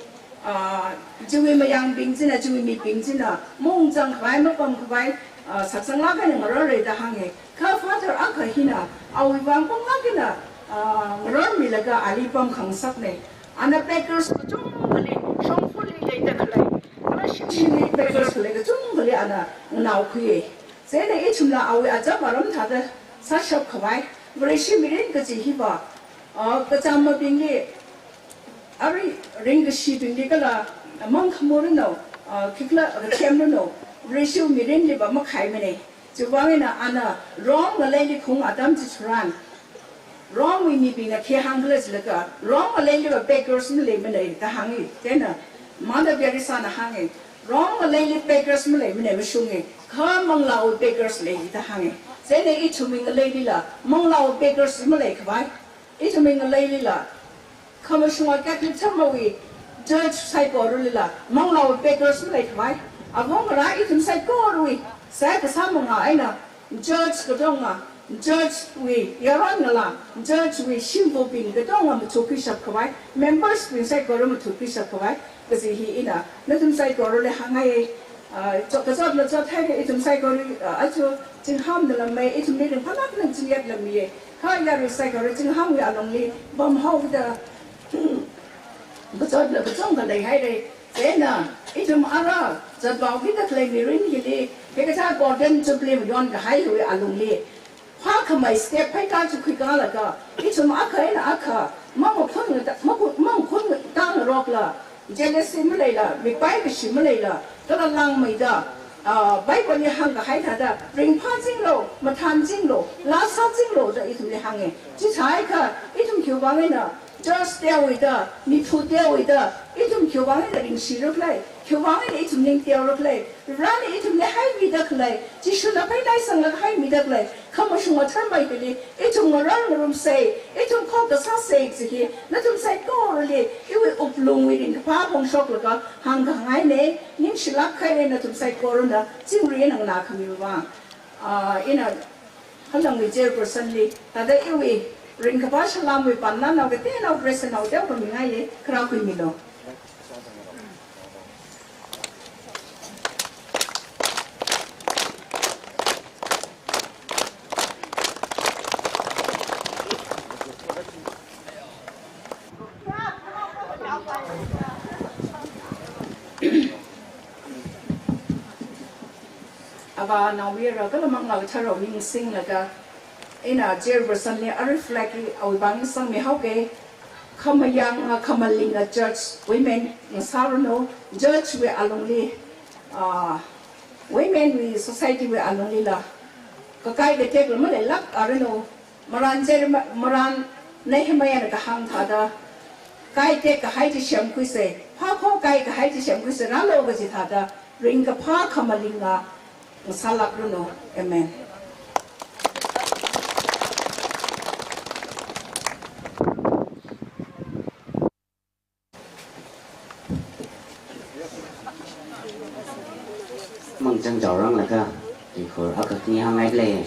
Ah, chiwui mayangbing china, chiwui mibing china, maungzang khavai, mapam khavai, ah, saksanglāk eina ngararra da hānga. Kha Father akha hina, awui vang pamlāk eina, ah, ngararmilaga ali pamkhangasakna. Ana beggars kachungkhali, shongfali leida khalei, kala shimshili beggars khalei kachungkhali ana nganaokhuiya. Chieina ithumla awui acham aram thāda sāshap khavai, Vareshi mirin kaji hiva, ah, kachāmabingli, arui ringkashibingli kala mangkhamoranu, ah, khikhala kathemranu, Vareshiwui mirinliva makhaimana. Chiwui vang eina ana Rome ngaleili khaung atam chitharan, Romewui mibingna khi hāngkhala jilaga, Rome ngaleiliva beggars maleimana da hānga. Chieina Mother Teresana hānga, Rome ngaleili beggars maleimana, mashunga, kha manglāwui beggars lei da hānga. Chieina ithumwui ngaleilila manglāwui beggars malei khavai, ithumwui ngaleilila, khamashunga Catholic Dharmawui church saikoralila manglāwui beggars malei khavai, avāngarā ithum saikorawui seihā kasā manga eina church katonga, churchwui yaron ngalā, churchwui shimkhurwui katonga mathukhuishap khavai, members bing saikora mathukhuishap khavai kaji hi ina nathum saikorali hāngngaiya. Ah, chot, kachotla chothaira, ithum saikora, ah, aja zingham nalamei, ithumli ringphālāk eina zingyat lamiya. Kha yarui saikora zinghamwui alungli pamhaoda, kachotla kachungkha leihaira. Chieina ithum ara zatvaokida khalei mirin hili, hikathā Golden Jubilee mayon kahaiwui alungli phākhamei step pheikā chukhuikalaga, ithum akha eina akha mamakhun ngata-, maku-, mamakhun ngatangarokla, jealousy maleila, mipai kashi maleila, kala langmeida, ah, Bibleli hāngkahai thāda, ringphāchinglu, mathānchinglu, laa sāchinglu da ithumli hānga. Chithākha ithum khiwui vang eina church teowuida, miphu teowuida, ithum khiwui vang eina ringshira khala, khiwui vang eina ithum ning teora khala, Varena ithumli haimida khalei, Jishuna phei naisanglaga haimida khalei khamashunga tharmei hili ithum ngarar ngarumsa, ithum khokta sāsa kaji hi nathum saikorali iwui wuklungwui ringkaphā phongshoklaga hāngkhangaina. Ningshilāk kahai nathum saikorana chingri eina nganākhamiwui vang. Ah, ina halangwui chairpersonli, thāda iwui ringkaphā salamwui pānna nao kateonao present nao teo khamingaiya, kharā khuimilu. Avā Naomayara kala Manglā Katharali ming singlaga, ina chairpersonli arui flag hi awui vang sangmihaoga, khamayānga khamalinga church women ngasāranu, churchwui alungli, ah, womenwui societywui alunglila kakai katekla maleilāk aranu, marān cher ma-, marān Nehemiahna kahāng thāda, kai tekkahai chi semkhuisa, phākho kaikahai chi semkhuisa, rālu kaji thāda, ringkaphā khamalinga ngasālākranu. Amen. Mangchang chaoranglaga, ikhur akha khani hāngngaile.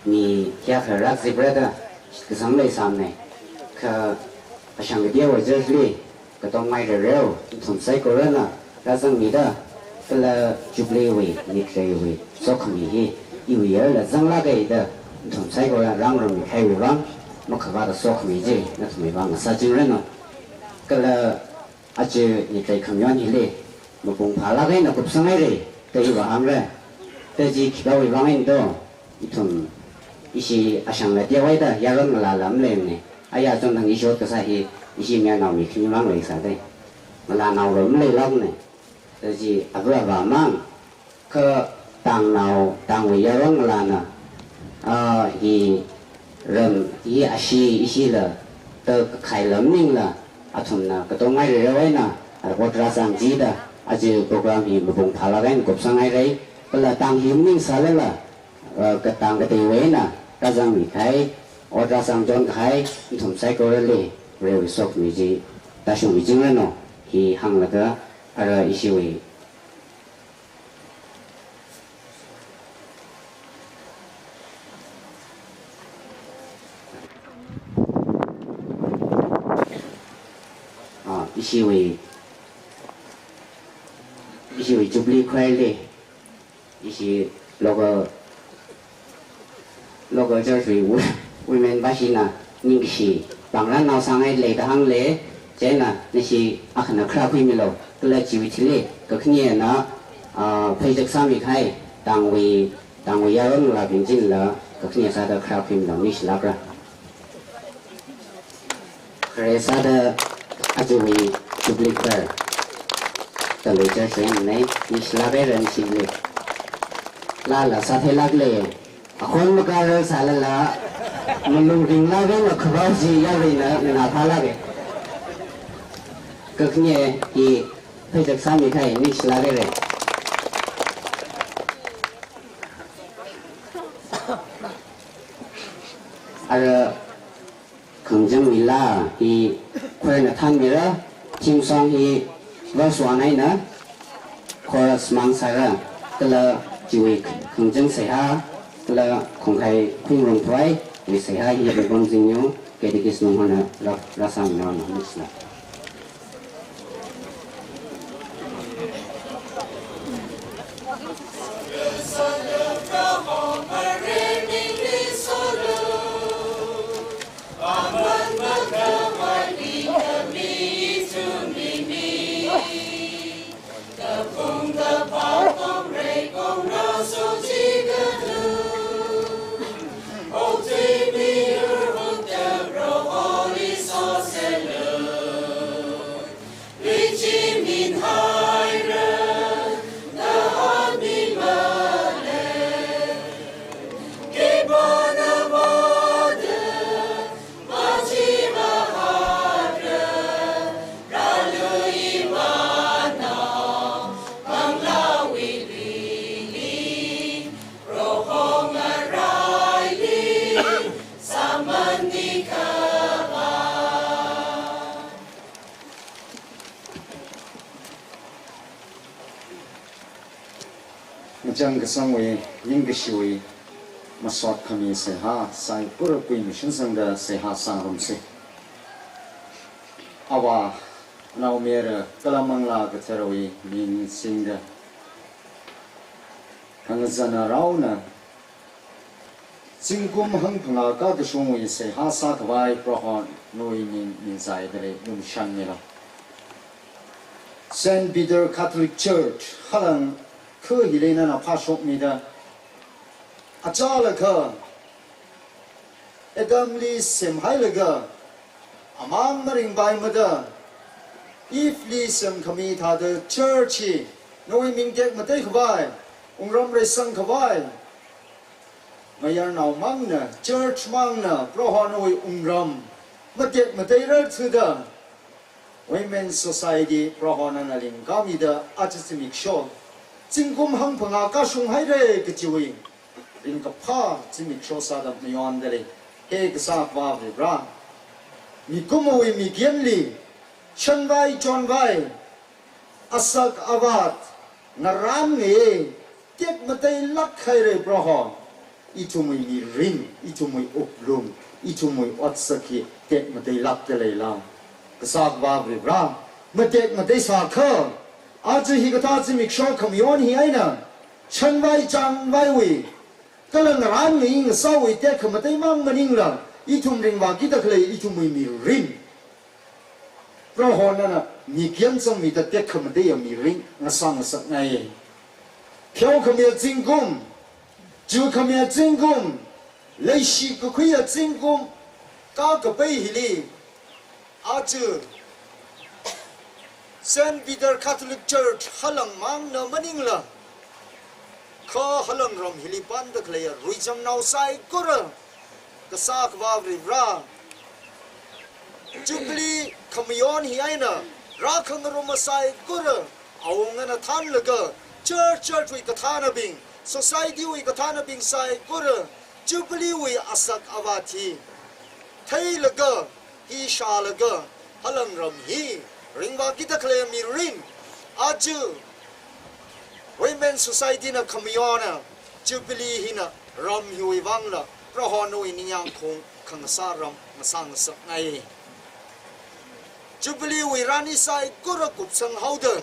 Mi kayākha rāzipra, kasang leisāmana. Kha ashang kateowui churchli katongmeirareo, nathum saikorana rāzangmida, kala Jubileewui, nitreiwui sokhami hi iwui yangla zanglāka da nathum saikora rāngarummi kahaiwui vang, makhavāta sokhami chi nathumwui vang sāchingranu. Kala aja nitrei khamayon hili mapung phālāk eina kupsanghaira da iva hāngra. Da chi khipāwui vang eina do, ithum ishi ashangla teohaida yaron ngalāla maleimana. Aya chonthang ishi ot kasā hi ishi mayarnao mi khani mang leisāda, ngalānaola maleilākmana. Da chi ava avā mang, kha tangnao, tangwui yaron ngalāna, ah, hi ram, hi ashi, ishila, da khaila maningla, athumna katongmeirareo eina, ara ot rāzang jida, aja program hi mapung phālāk eina kupsanghaira, kala tang hi maningsālala, ah, katang kateiwui eina rāzangmi kahai, ot rāzang chon kahai nathum saikorali Varewui sokhami chi tāshungmichingranu, hi hānglaga ara ishiwui Ah, Ishiwui, ishiwui Jubilee Choir li, ishi local, local church wui wo-, women bashina ningkashi pāngran nao sāngai leida hāngle, chieina nashi akhana kharā khuimilu, kala chiwui thili, kakhanena, ah, pheichak sāmi kahai, tangwui, tangwui yaron labing chinla, kakhane sāda kharā khuimilu, ningshilākra. Khare sāda ajawui Jubilee Choir. Talui church wui nei, ningshilāk haira nashili. Laa laa sātheilākle. Akhon makar sālala, malung ringlāk eina khavao chi yaruina nganāphālāke. Kakhane hi pheichak sāmi kahai ningshilāk haira. Ara khangachangwui laa hi choir na thānmira, theme song hi verse one eina chorus mang sāra, kala chiwui khangachang seihā, kala khongkhai khuingarum phawaiwui seihā hi Reverend Zingyu, Catechist nunghona rā, rāsāmina, ningshina. Ngachang kasangwui, ningkashiwui, masot khami seihā saikora khuimishinsangda seihā sāngarumsa. Avā, Anaomayara kala Manglā Katherawui ming singda, khangazana raona, zingkum hangphangā kakashungwui seihā sākhavai Proho nawui ming mizāda lei, lumashanmilu. Saint Peter Catholic Church, Halang kha hili nana phāshokmida, achālakha Adamli semhailaga, amang maringpaimada, Eveli semkhami thāda church hi nawui ming tekmatei khavai, wungram reisang khavai, mayarnao mangna, church mangna, Proho nawui wungram matekmatei rarthuda, Women Society Proho nana lingkamida aja zimiksho, zingkum hangphangā kashung haira kajiwui ringkaphā zimiksho sāda mayonda lei. He Kasā Akhava Varivara, mikumowui mikyanli, shanvai chonvai, asak avat, ngarānngai tekmateilāk haira Proho. Ithumwui mirin, ithumwui wuklung, ithumwui otsak hi tekmateilākda leila? Kasā Akhava Varivara, matekmatei sākha, aja hikathā zimiksho khamayon hi eina, shanvai chonvaiwui, kala ngarānngai ngasāwui tekhamatei mang maningla, ithum ringvākida khalei ithumwui mirin, Proho nana mikyan zangmida tekhamateiya mirin ngasā ngasakngai. Pheokhamiya zingkum, chukhamiya zingkum, leishikakhuiya zingkum, kakapai hili, aja Saint Peter Catholic Church Halang mangna maningla, kha Halang ram hili pamda khaleiya ruichamnao saikora, Kasā Akhava Varivara, Jubilee khamayon hi eina rākhangaruma saikora, awungana thānlaga, church, church wui kathānabing, society wui kathānabing saikora, Jubilee wui asak avat hi theilaga, hi shālaga, Halang ram hi ringvākida khalei mirin, aja Women Society na khamayona, Jubilee hina ram hiwui vangla, Proho nawui ningyāng khaung khangasā ram ngasā ngasakngai. Jubilee wui rani saikora kupsang haoda,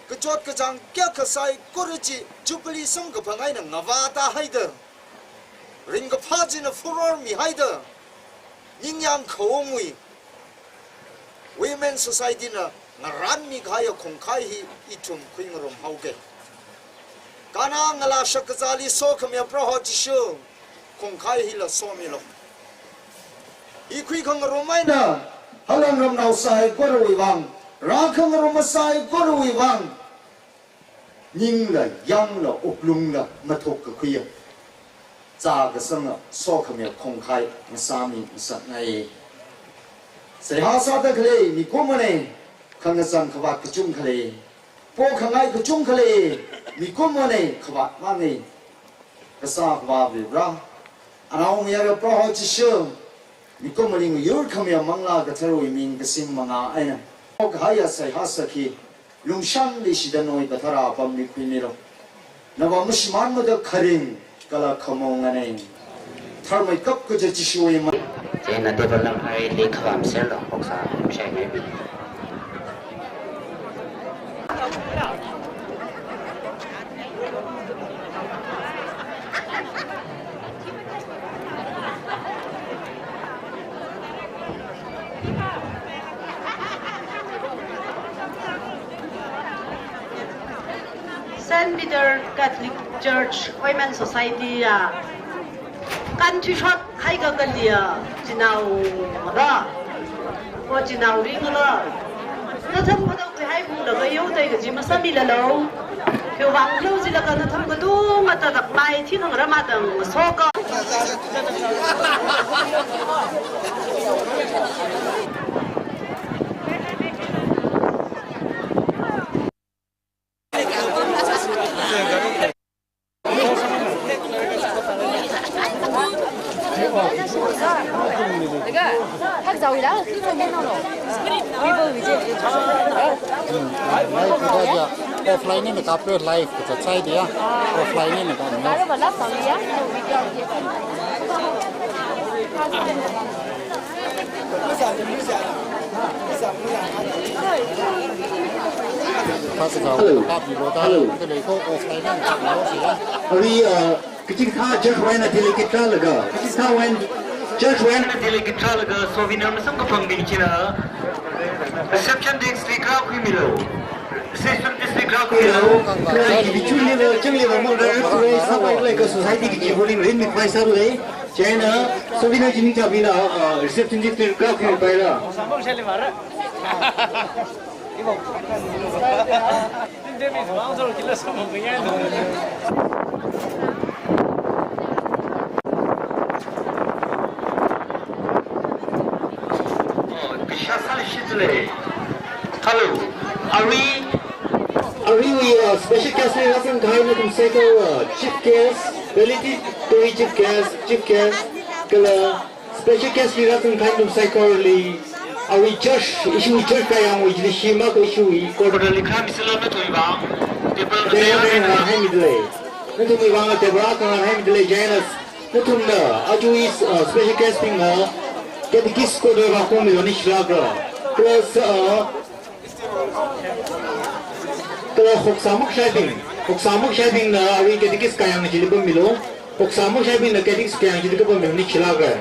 kachot kachāng kayākha saikora chi Jubilee samkaphang eina ngavāta haida, ringkaphā china furor mihaida, ningyāng khaungwui Women Society na ngarānmi kahaiya khongkhai hi ithum khuingarum haoga. Kha ngalā shakkazāli sokhamiya Proho Jishu, khongkhai hila somilo. Hi khuikhangarum eina, halang ramnao saikorawui vang, rākhangarum saikorawui vang, ningla, yangla, wuklungla mathukkakhuiya, chākasanga sokhamiya khongkhai ngasāmi ngasakngai. Seihā sāda khalei mikumona, khangazan khavāt kachungkha lei, pokhangai kachungkha lei, mikumona khavāt mangai. Kasā Akhava Vare, anaomayara Proho Jishu, mikumoli ngayurkhamiya Manglā Katharawui ming kasing mangā eina, okahaiya seihā sāki, lungshang leishida noi kathara apamli khuimilo. Nava mashimānmada kharing kala khamongana. Tharmeikap kaja Jishuwui ma. Chieina table number eight li khavām serlo, oksa shai mai bi. Saint Peter Catholic Church Women Society ya kan thuishot haikakaliya, chinaola, o chinaoringla, nathum kado khuihai bunglaga yaodei kaji masāmilalo. Khiwuivang khala jilaga nathum katonga tadakmai thikhangaram matang soka. Live kaja, offline eina kape, live kaja sai dia. Offline eina kape. Hello. Hello. Arui, uh, kachikathā church wui eina delegate rālaga, kachikathā wui eina church wui eina delegate rālaga, souvenir masamkaphangbing china reception desk li rākhuimilo. Reception desk li rākhuimilo. Kala kibichuli lo, changli lo, mo, ra, ra, ra, sāpai lei ka society ki jibu ling rin mi pai sālei. Chieina, souvenir chi ningchābingna, uh, reception desk li rākhuipaira. Hello. Arui, arui, uh, special guest li rāzang kahai nathum saikora, uh, chief guest, valedictory chief guest, chief guest, kala special guest li rāzang kahai nathum saikorali, arui church, ishiwui church kayāngwui chili shim akha ishiwui quarter li khamishilo nathumwui vang. Table, table ngarānhaimidalei. Nathumwui vang table akha ngarānhaimidalei, chieina nathumna, ajawui, uh, special guest bingna, catechist quarter vākhuimilo, nishilakra. Plus, uh, Kala khoksā makashaibing, khoksā makashaibingna arui catechist kayāng chili pamilo, khoksā makashaibingna catechist kayāng chili kapammilo, nishilakra.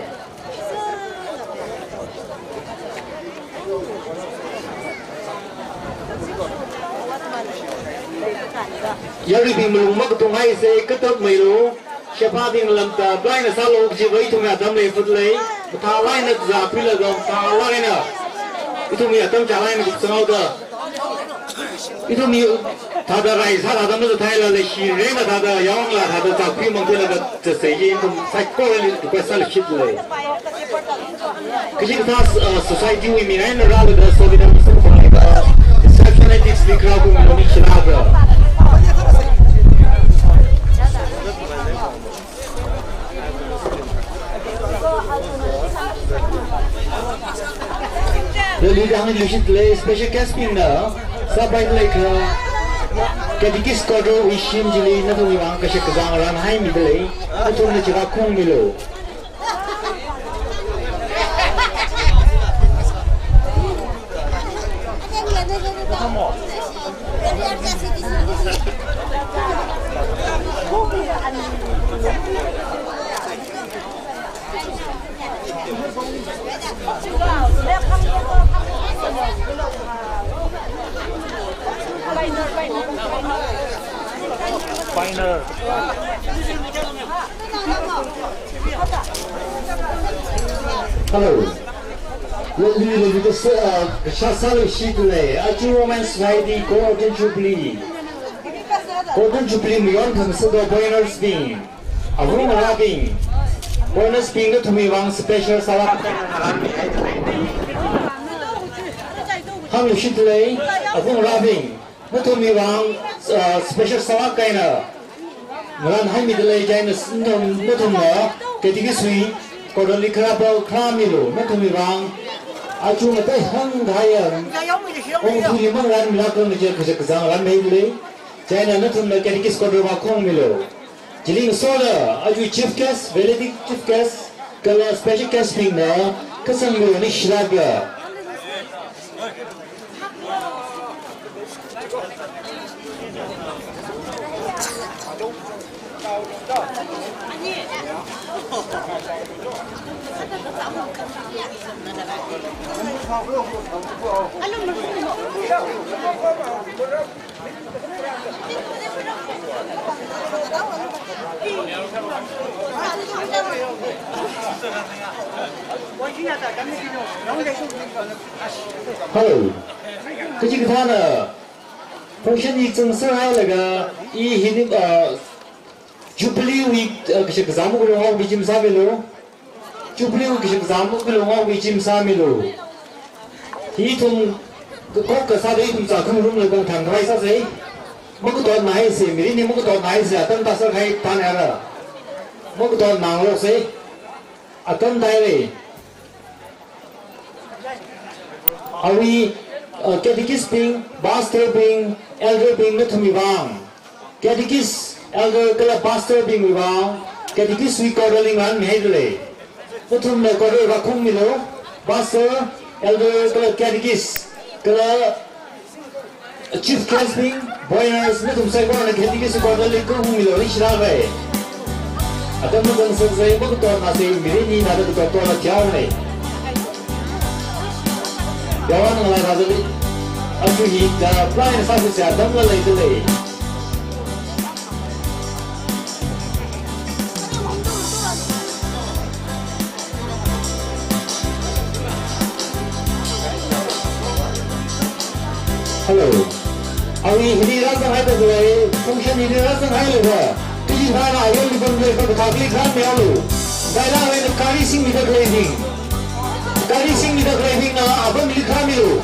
Yaruibing malung makatung haisa, kathākmeilo. Shephabing lamta, palaina sālo kajiva ithumwui atam leifut lei, mathālāk eina zāphilaga, mathālāk eina ithumwui atam chālāk eina kupsang haoda. Ithumwui thāda rai sāda mazathei lala, shi rengda thāda, yāngla thāda, zāphi mang theilaga, zatsei ji ithum saikorali request sālashit lei. Kachikathā, uh, society wui mi eina rālaga, souvenir masamkaphang, uh, reception desk li rākhuimilo, nishilakra. Lili dang lushit lei, special guest bingna, sāpai lei kha, catechist quarter wui shim chili nathumwui vang kashak kazā ngarānhaimidalei, nathumna chira khungmilo. Pioneer. Hello. Yangli leikasā, uh, kashā sālu shitulei. Aja Women's Society Golden Jubilee. Golden Jubilee mayon thang sāda pioneers bing. Avung aravabing. Pioneers bing nathumwui vang special sālāk. Hānglu shitulei. Avung aravabing. Nathumwui vang, uh, special sālāk eina ngaranhaimidalei chieina s-, nathum, nathumna catechist wui quarterly kharā bell kharā milu, nathumwui vang aja ngateihāng kahaiya ongthuli mangaranmilāka kaja kachot kachāng ngaranmeidalei, chieina nathumna catechist quarter vākhong milu. Chili ngasoda, aja chief guest, valedictory chief guest, kala special guest bingna kasang milu ni shilāka. Hello. Kachikathāna function hi chānser hailaga, i hili, uh, Jubilee wui, uh, kashak kazam kalo ngaobi chim sāmilu. Jubilee wui kashak kazam kalo ngaobi chim sāmilu. Hithum kakok kasāda ithum chākhum rumla kong thang khavai sāsei. Makatotna haisei, mirin hi makatotna haisei, atam tāser kahai thānara. Makatotna ngarokse. Atam tāhaire. Awui, uh, catechist bing, pastor bing, elder bing nathumwui vang. Catechist, elder kala pastor bingwui vang, catechist wui quarterly ngaranmihaidalei. Nathumna quarter vākhong milu, pastor, elder kala catechist, kala chief guest bing, pioneers, nathum saikorana catechist quarterly khong milu ni shilāka. Atam makan saksai, makatotnasei, mirin hi nada katotna thiaonei. Yawan ngalai rādalei. Aja hi kaplan sāsei atamla leidalei. Hello. Awui hili rāzanghaida khalei, function hili rāzanghailaga, kachikathāna ayonli pamlei, kathākli kharā mihaolu. Kaila awui gari singmida khaleibing. Gari singmida khaleibingna apamli kharā milu.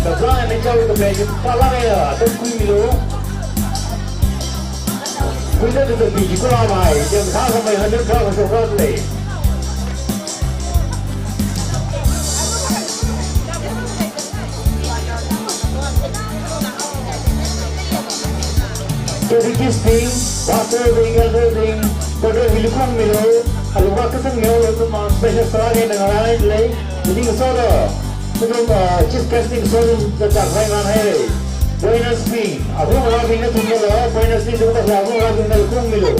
Kaza ni chau tu me pala ya, tu kui milu. Kui tu tu biji kula mai, jam sa sa mai hundred gram so kula le. Catechist bing, pastor bing, elder bing, quarter hili khong milu, alunga kasang mihaolu, athum special sālāk eina ngaranhaidalei, meeting soda, athum, uh, chief guest bing soda, chākhavai ngaranhaire. Pioneers bing, avung aravabing nathumla, pioneers bing nathumla, avung aravabingla khong milu.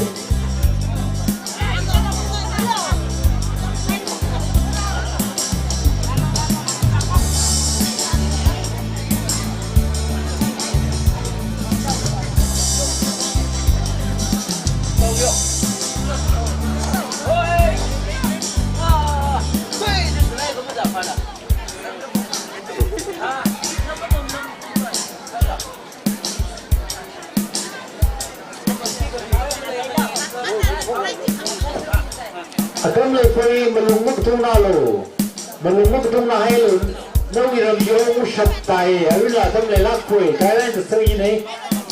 Atam leipoi, malung makathungnalu. Malung makatung na hailu, nawui ram yo ngu shap tai, arila tam le lak pui, kai ran sa sai ne,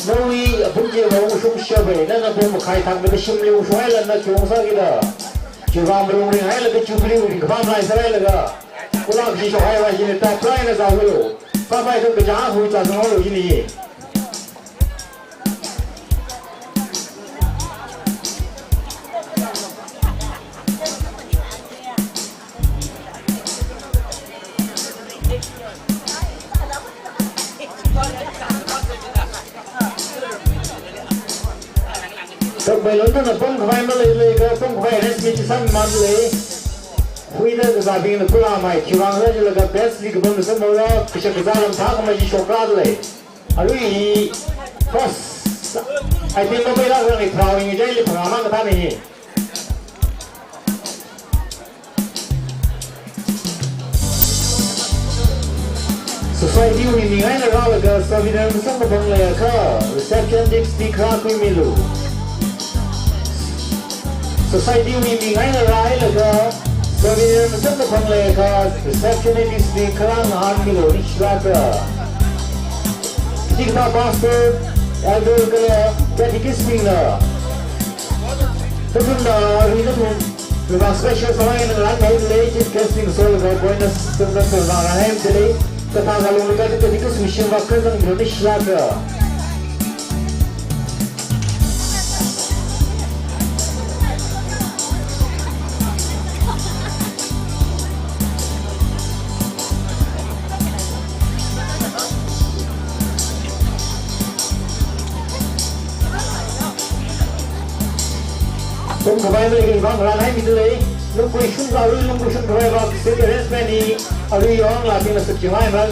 nawui apun je wa ngu shung shap ai, nana bom makhai thang da shim le ngu shung haila na chung sa ki da. Chiwuivang malung ring haila ka Jubilee ring ka pam lai sa haila ka. Kula ki shok hai wa jine ta prai na za lo. Pa pai thang ka ja hu cha sa lo jine. Thakmei londa na pong khavai malei lei ka, pong khavai rest mi chi san man lei. Huida kazābingna kula mai, chiwuivang rājilaga best li kapam na samora, kashak kazā lam thākhamei chi shokra lei. Arui hi first item mabeilāk rang hi tharāwui ngachaili phangā mang kathāna hi. Society wui ming eina rālaga souvenir masang kaphang leiakha, reception desk li kharā khuimilu. Society wui ming eina rālaga, souvenir masang kaphang leiakha, receptionist li kharā ngahānmilu, nishilaka. Tikna pastor, elder kala catechist bingna. Tathumna, ri tathum, ri special sālāk eina ngarān ngailei, chief guest bing solaga, koina sāda sāda ngarān ngailei, kathā ngalung laga catechist mission work kazang nishilaka. Pong khavai malei khavai ngarān ngaimida lei, lungkui shun kharui, lungkui shun khavai vak, seat arrangement hi, arui yong la ting la suk ching lai mal.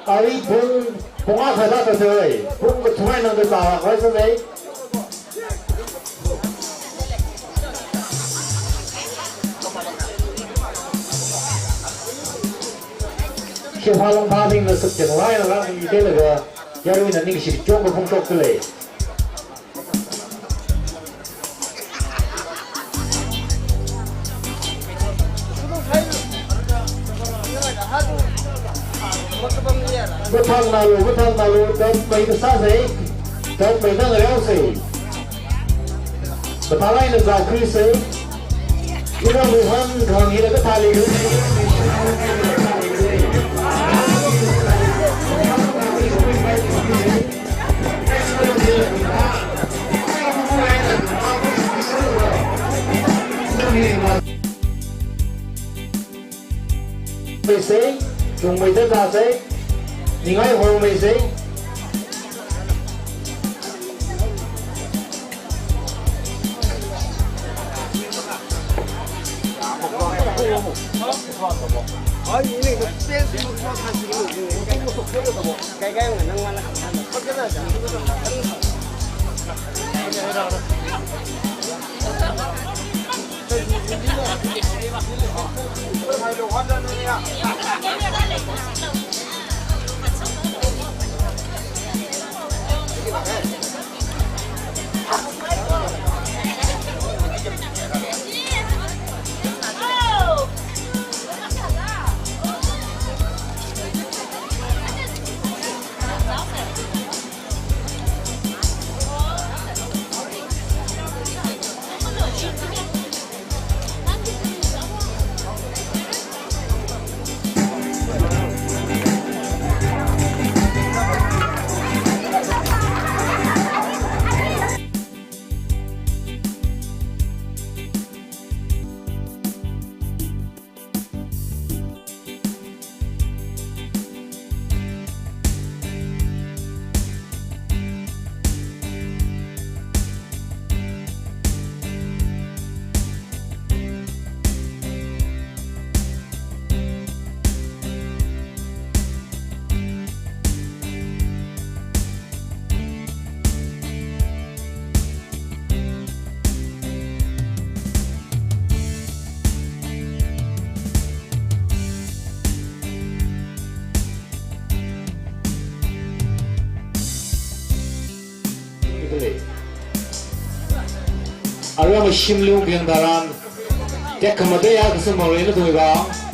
Arui pung, pung akha da ta tei, pung kathum eina da ta khavai sālei. Shimphang longphābingna sāchang lai na rāmi keilaga, yaruina ningshi chong kaphung shokta lei. Mathang nalu, mathang nalu, thakmei kasā sei, thakmei nang reo sei. Mathang eina zākhui sei. Ina muhan khang hila kathā lei. Mei sei, chungmeida zā sei, ningai hormei sei. Aram shimli ungping tharan, tekhamateiya kasamphang rina tui vang.